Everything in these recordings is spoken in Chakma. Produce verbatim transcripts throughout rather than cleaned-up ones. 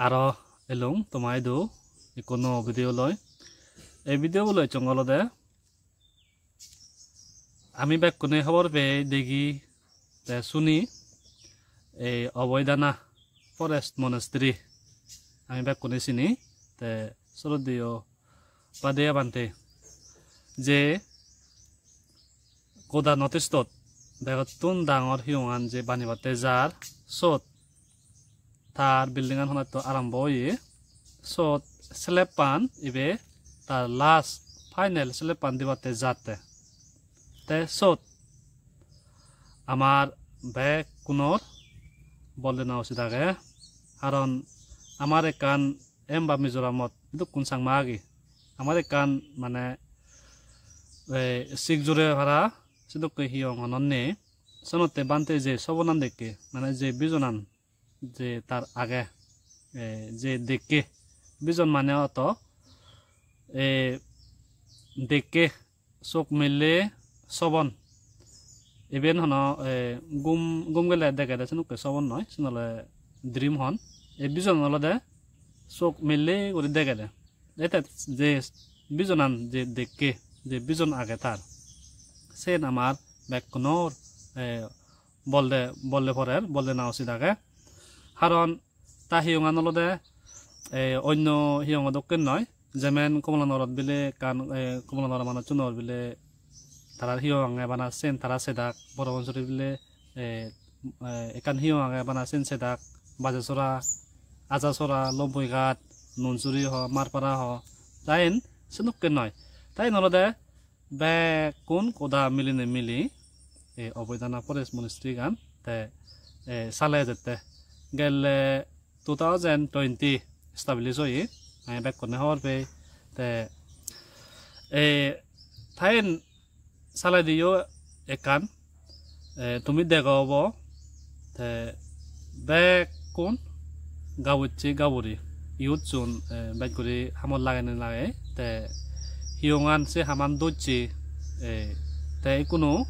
Aro elung toma idu ekko nuo video loi. Ei video bo loi chong olode ami bekkune hobor pei, degi, te suni, ei Oboidana Forest Monastery ami bekkune sini, te sroddheyo Padeya Bhante, je goda North East-ot begottun dangor hiyongan je banibatte jar, sot tar building-an honatto arambo oye, sot slab-an ibe tar last final slab-an dibatte jatte. Te sot amar bekkunor bol dena usit age, karon amar ekkan em ba Mizoramot idukkun Changma agi. Amar ekkan mane, eh, sik jure para sedokke hiyong honor nei. Senotte Bhante je sobonan dekke, mane je vision-an je tar age, eh, je dekke, vision mane oto, eh, dekke sok mele sobon. Iben hono, eh, gum, gum gele degede senukke sobon noi, sen ole dream hon. Ei vision olode sok mele guri degede. Ete je vision-an je dekke, je vision age tar, sen amar bekkunor, eh, bolde, bolde porer, bolde na usit age. Karon ta hiyongan olode, eh, onno hiyongo dokken noi. Jemen Komolanagarot bile ekkan, eh, Komolanagaror manuchunor bile tarar hiyong age bana sen tara sedak, Borapansury bile, eh, eh, ekkan hiyong age bana sen sedak, Bajasora, Ajasora, Lomboighat, Nunsuri ho, Marpara ho. Ta en senukke noi. Ta en olode bekkun hoda milinei mili, eh, Oboidana Forest Monastery-gan te, eh, sale ejette. Gelle two thousand twenty establish oye, ami bekkune hobor pei. Te, eh, ta en salediyo ekkan, eh, tumi dega obo, te bekkun gabucche gaburi, youth-un, eh, bej guri hamot lagene lage, te hiyongan se haman docche, eh, te ikkunu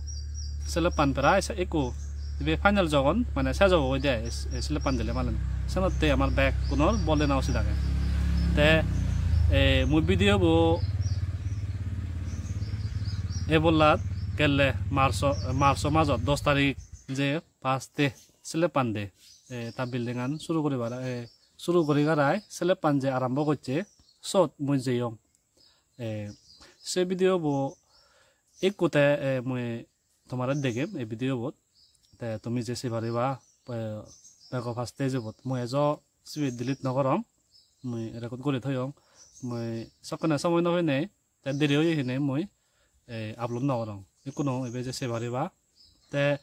slab-an prai se ikku ibe final jogon mane sej obo oide ai, eh, slab-an dile malen. Senotte amar bekkunor bol dena usit age. Te, eh, mui video bo ebollat gelle March-o, March-o majot dos tarik je first-e slab-an de, eh, ta building-an suru guribar, eh, suru guri garai slab-an je arambo gocche, sot mui jeyong. Eh, se video bo ikkute, eh, mui tomare degem ei video bot. Te tumi je sei pariba, eh, bego first-e je bot. Mui ejo sibe delete no gorong. Mui record guri thoyong. Mui sokkene somoi no peinei. Te deri oye hine mui, eh, upload no gorong. Ikkunu ibe je sei pariba. Te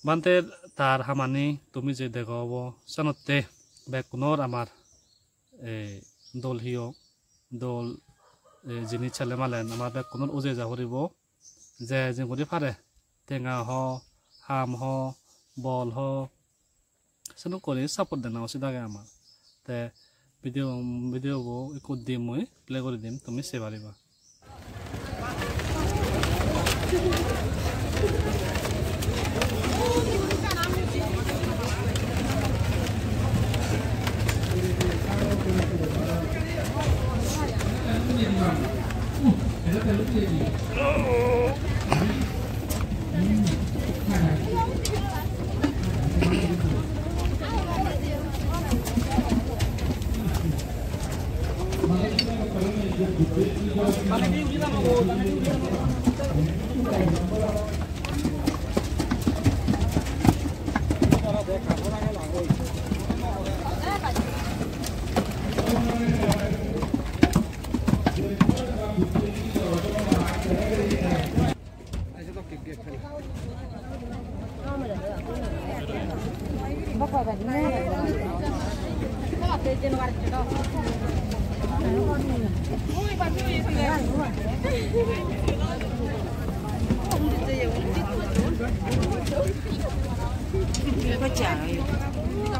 Bhante tar hamani tumi je dega obo, senotte bekkunor amar, eh, dol hiyong, dol, eh, jinis sele malen amar bekkunor uje ja puribo. Je jinguri pare, tenga ho, ham ho, bol ho, senukkuri support dena usit age amar. Te video, video bo ikko dim mui play guri dim, tumi sei pariba.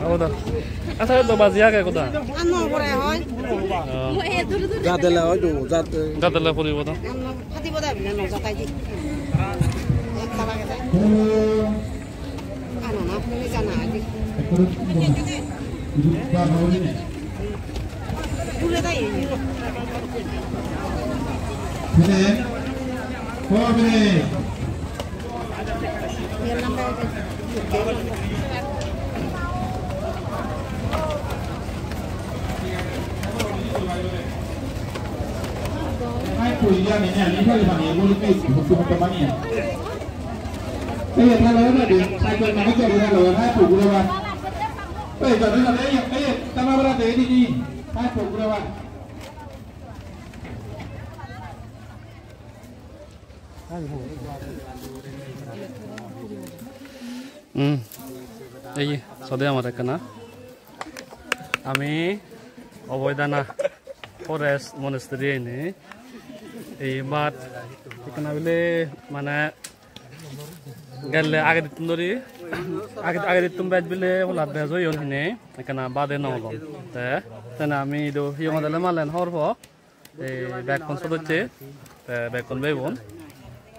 Oda. Asa do baji age koda. Ano pore hoi. Jadele hoi do, jat-, jadele poribo do. Ano phadibo da bile no jatai di. Ekta lage de. Ano na, ni jana adi. Pine, ko pine. Ai, pui ya, ni, ni, ni, pui, pani, pui, pui, pui, pui, pani. Ei, thalo, thalo, thalo, thalo, thalo, thalo, thalo, thalo. Ei, jade, jade, ei, ei, tama bara de, di, di. Hai, pogura ba. Hmm. Ei, sode amar ekkana. Ami Oboidana Forest Monastery ini. Ei mat ekkana bile mane gelle age dittun dori, age, age dittun bej bile hola bej oyon hine, ekkana bade no olon. Te, tene ami idu hiyongot ele malen hor po, ei bekkun sodocche, te bekkun bebun.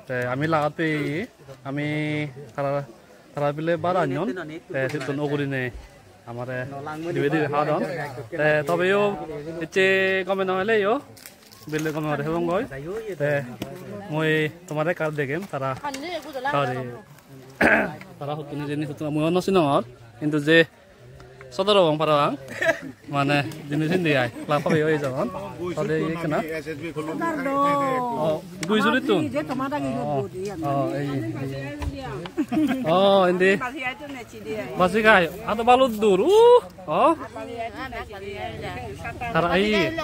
Te ami lagat peye, ami tara, tara bile bad anyon, te sittun ugurine amare dibe dibe hadon. Te tobeyo ecche gome no heleyo, belle gome hore hebong goi. Te mui tomare ekka degem, tara, tara, tara huttun hijeni, huttun mui no sinongor, hintu je sodor obong parapang, mane jinis indi ai, lak pabe oi jabon. Tade iye ekkena. O, Guisurittun. O, o, ei, ei. O, indi. Basi gai, ado balut dur. Uh, o. Tara ei.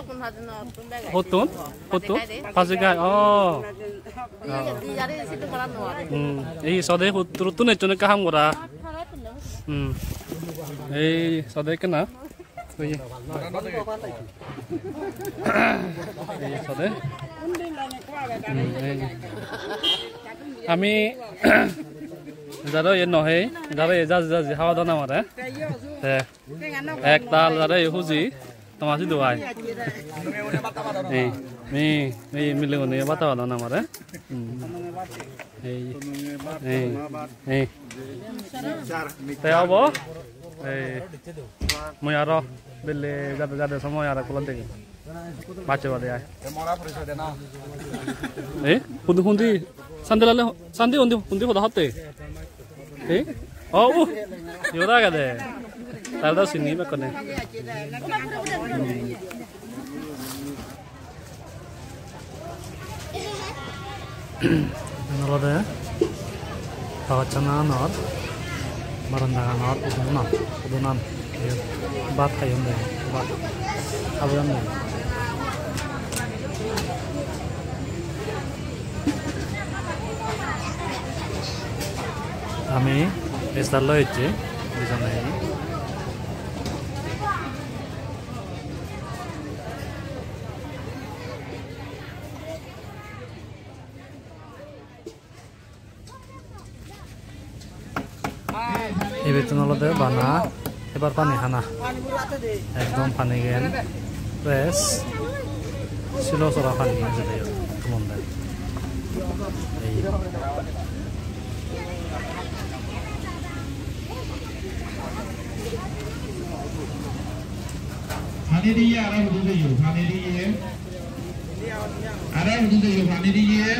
Huttun, huttun. Basi gai, o. Hmm, ei sode hutturuttun ecchon ekka ham gora. Hmm. Ei sode ekkena. Ei. Ei sode. Hmm, ei. Ami jaro ye nohei, jaro ye jaji jaji hawa dana mare. Te. Ektal jare huji, toma sidu ai. Ei, mi, mi, milegune bata hadon amare. Hmm. Ei, ei, ei. Te obo? Ei, mui aro belle jade jade somoy aro ekko degem. Bacche bade ai. Ei, hundi, hundi, sandal ale, sandi hundi, hundi hoda hatte? Ei? O, uh, iyot agede. Tare do sini bekkune. Iyen olode Pagachana anor, baranda anor, udunan, udunan, iyot bhat hayon de, bhat hayon de. Ami start loi ecche, dijone. Ibettun olode bana hebar pani hana. Ekdom pani gen fresh. Silo sora pani ejede iyot tumon de. Ei. Pani diye aro hudu diye, pani diye. Aro hudu diye, pani diye.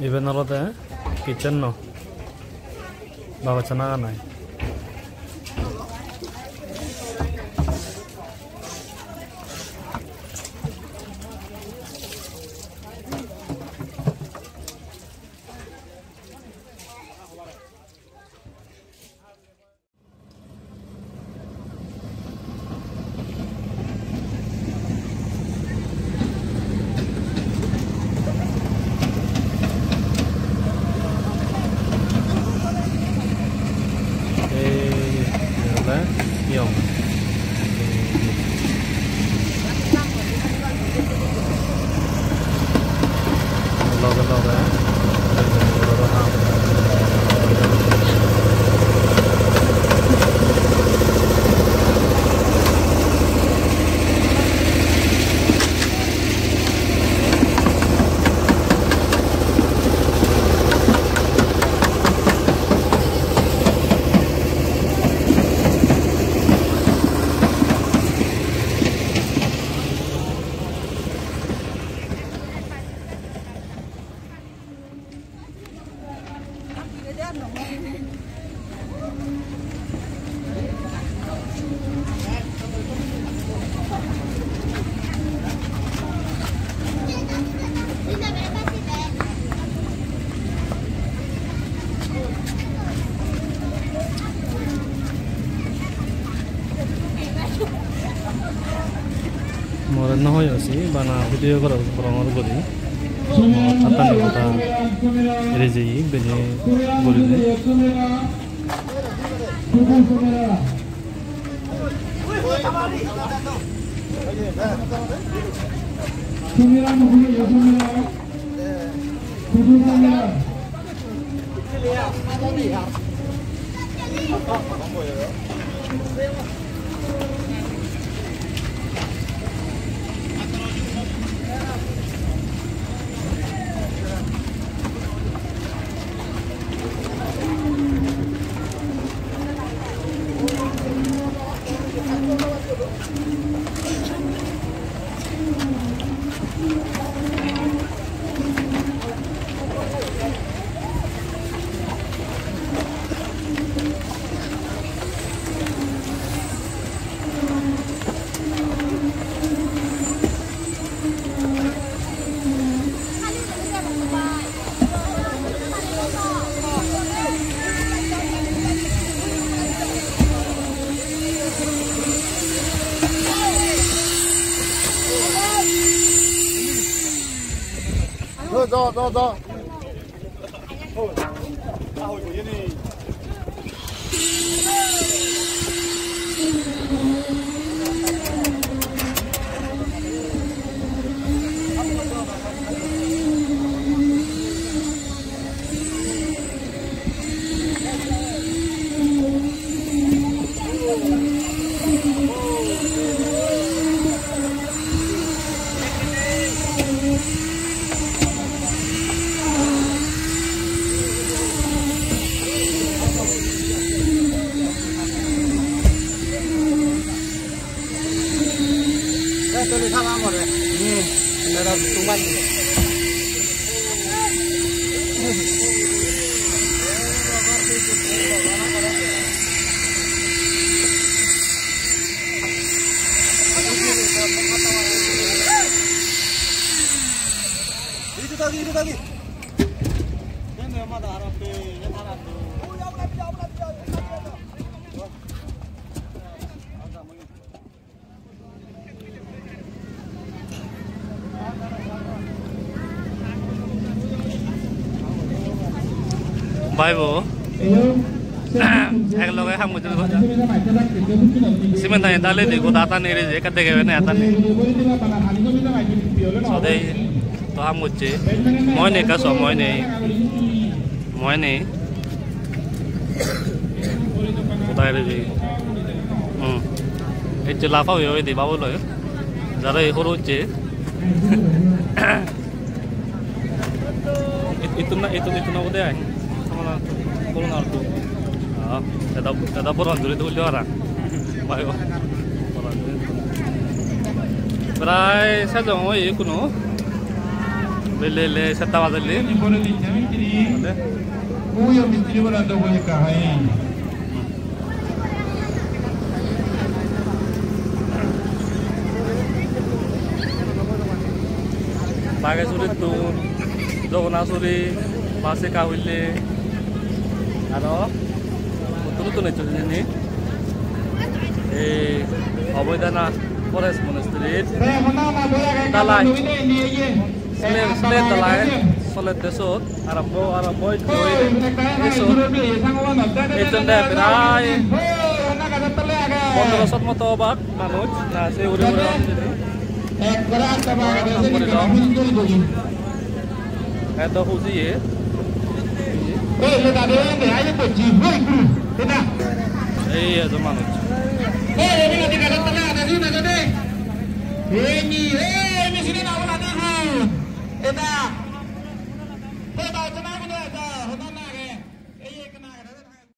Iben olode kitchen-no, babochana ganai. Ei, ei ole, hi hom? Loge loge. More no hoyo si bana video gora gorongor guri. Mo attani goda ere jeye bene gurinei. Bhai bo, ek loge ham gojjede. Cement ani dale di, goda atani ere je, ekka dege bene atani. Sode to ham gojje. Moi nei, ekka so moi nei. Moi nei. Kothai rebe? Hmm. Ecche lafa oye oye di babo loi. Jara ei horo hocche. It-, itun na, itun, itun na bode ai. Sama na, sama na tu. Ah, eda, eda boron duri duri ora. Bayo. Boron duri. Prai sejong oi kuno. Bele le setta bajele. Bagesurittun, Jogonasuri, Baseka huille, aro huttun huttun ecchon hijeni. Ei Abhayodhana Forest Monastery-t dalai, slab, slab dalai solette sot. Arombo, arombo oitte, oitte. Ei sot. Ejjonde prai pondro sot moto obak manuj, na se uri uri. Eto huji e. Ei ejo manuj.